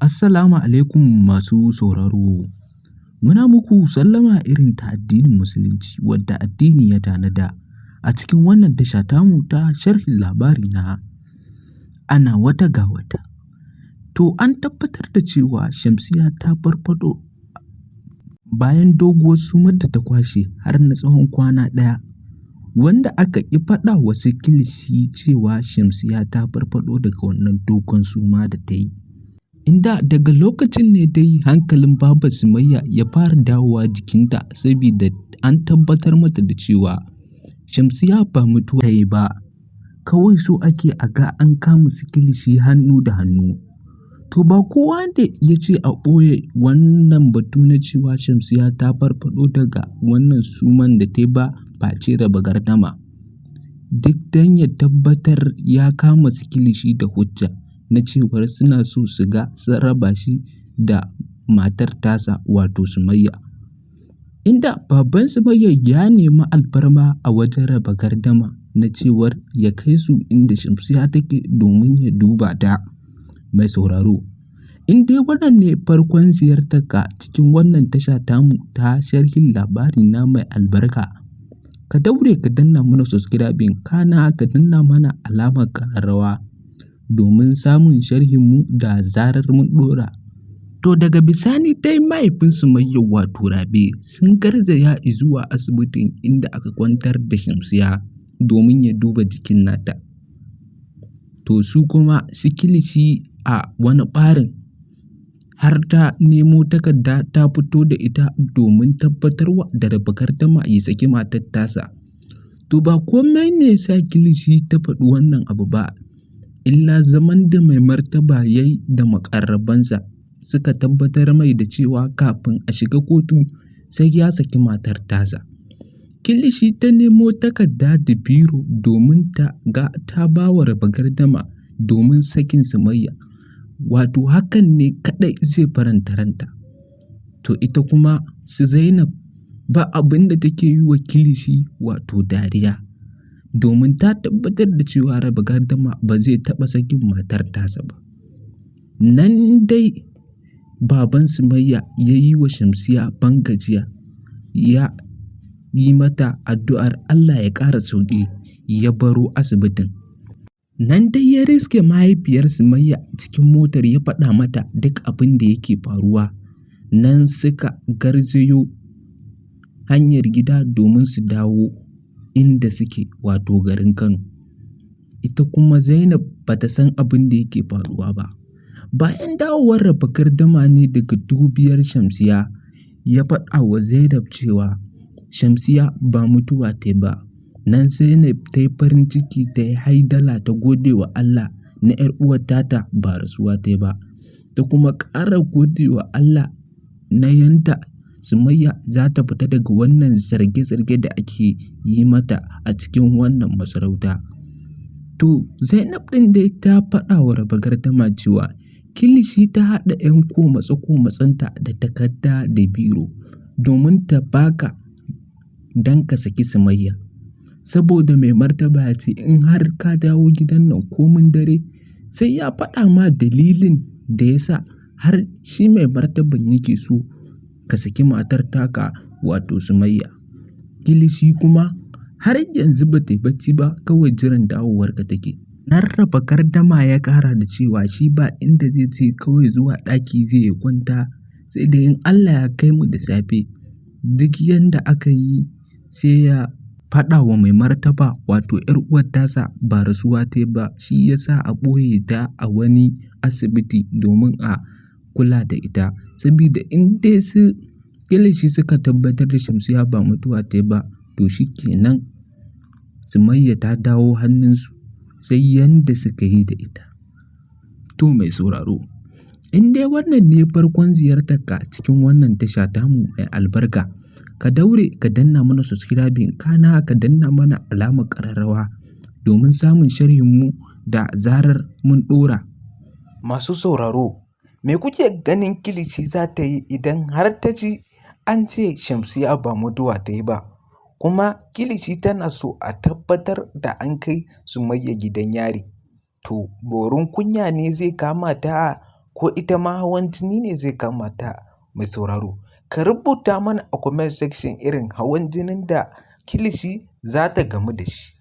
Assalamu alaikum masu sauraro. Muna muku sallama irin ta addinin Musulunci wadda addini ya tanada a cikin wannan tasha tamu ta sharhin labari na ana wata ga wata. To an tabbatar da cewa Shamsiyya ta farfaɗo bayan doguwar sumar da ta kwashe har na tsawon kwana ɗaya, wanda aka ƙi faɗa wa su Kilishi cewa Shamsiyya ta farfaɗo daga wannan dogon suma da ta yi. Inda daga lokacin ne dai hankalin Baba Sumayya ya fara dawowa jikinta saboda an tabbatar mata da cewa Shamsiyya ba mutuwa ta yi ba, kawai so ake a ga an kama su Kilishi hannu da hannu. To ba kowa ne ya ce a ɓoye wannan batu na cewa Shamsiyya ta farfaɗo daga wannan suman da ta yi ba face Raba Gardama. Duk don ya tabbatar ya kama su Kilishi da hujja na cewar suna so su ga sun raba shi da matar tasa wato Sumayya. Inda baban Sumayya ya nemi alfarma a wajen Raba Gardama na cewar ya kai su inda Shamsiyya take domin ya duba ta. Mai sauraro, in dai wannan ne farkon ziyartarka cikin wannan tasha tamu ta sharhin labari na mai albarka, ka daure ka danna mana subscribing kana ka danna mana alamar ƙararrawa domin samun sharhinmu da zarar mun ɗora. To daga bisani dai mahaifin Sumayya wato Rabe sun garzaya zuwa asibitin inda aka kwantar da Shamsiyya domin ya duba jikin nata. To su kuma su Kilishi a wani ɓarin har ta nemo takarda ta fito da ita domin tabbatarwa da Raba Gardama ya saki matar tasa. To ba komai ne ya sa Kilishi ta faɗi wannan abu ba, illa zaman da mai martaba ya yi da muƙarrabansa suka tabbatar mai da cewa kafin a shiga kotu sai ya saki matar tasa. Kilishi ta nemo takarda da biro domin ta ga ta ba wa Raba Gardama domin sakin Sumayya, wato hakan ne kaɗai zai faranta ranta. To ita kuma su Zainab ba abin da take yi wa Kilishi wato dariya, domin ta tabbatar da cewa Raba Gardama ba zai taɓa sakin matar tasa ba. Nan dai baban Sumayya ya yi wa Shamsiyya bangajiya, ya yi mata addu'ar Allah ya ƙara sauƙi ya baro asibitin. Nan dai ya riske mahaifiyar Sumayya cikin motar ya faɗa mata duk abin da yake faruwa. Nan suka garzayo hanyar gida domin su dawo inda suke wato garin Kano. Ita kuma Zainab ba ta san abin da yake faruwa ba. Bayan dawowar Raba Gardama ne daga dubiyar Shamsiyya ya faɗa wa Zainab cewa Shamsiyya ba mutuwa ta ba. Nan Zainab ta yi farin ciki ta yi haidala ta gode wa Allah na ‘yar uwar tata ba rasuwa ta ba. Ta kuma ƙara gode wa Allah na yanda Sumayya za ta fita daga wannan zarge-zarge da ake yi mata a cikin wannan masarauta. To Zainab ɗin dai ta faɗa wa Raba Gardama cewa Kilishi ta haɗa ‘yan komatse-komatsenta da takarda da biro domin ta baka don ka saki Sumayya. Saboda mai martaba ya ce in har ka dawo gidan nan komin dare sai ya faɗa ma dalilin da ya sa har shi mai martaban yake so ka saki matar taka wato Sumayya. Kilishi kuma har yanzu ba ta yi bacci ba kawai jiran dawowarka take. Nan Raba Gardama ya ƙara da cewa shi ba inda zai je kawai zuwa ɗaki zai yi kwanta sai dai in Allah ya kai mu da safe duk yanda aka yi sai ya faɗa wa mai martaba wato ‘yar uwar tasa ba rasuwa ta ba shi ya sa a ɓoye ta a wani asibiti domin a kula da ita. Saboda in dai su Kilishi suka tabbatar da Shamsiyya ba mutuwa ta ba to shi kenan Sumayya ta dawo hannunsu sai yanda suka yi da ita. To mai sauraro, in dai wannan ne farkon ziyartarka cikin wannan tasha tamu mai albarka, ka daure ka danna mana subscribing kana ka danna mana alamar ƙararrawa domin samun sharhinmu da zarar mun ɗora. Masu sauraro, me kuke ganin Kilishi za ta yi idan har ta ji an ce Shamsiyya ba mutuwa ta yi ba? Kuma Kilishi tana so a tabbatar da an kai Sumayya gidan yari. To borin kunya ne zai kama ta? Ko ita ma hawan jini ne zai kama ta mai sauraro? Ka rubuta mana a comment section irin hawan jinin da Kilishi za ta gamu da shi.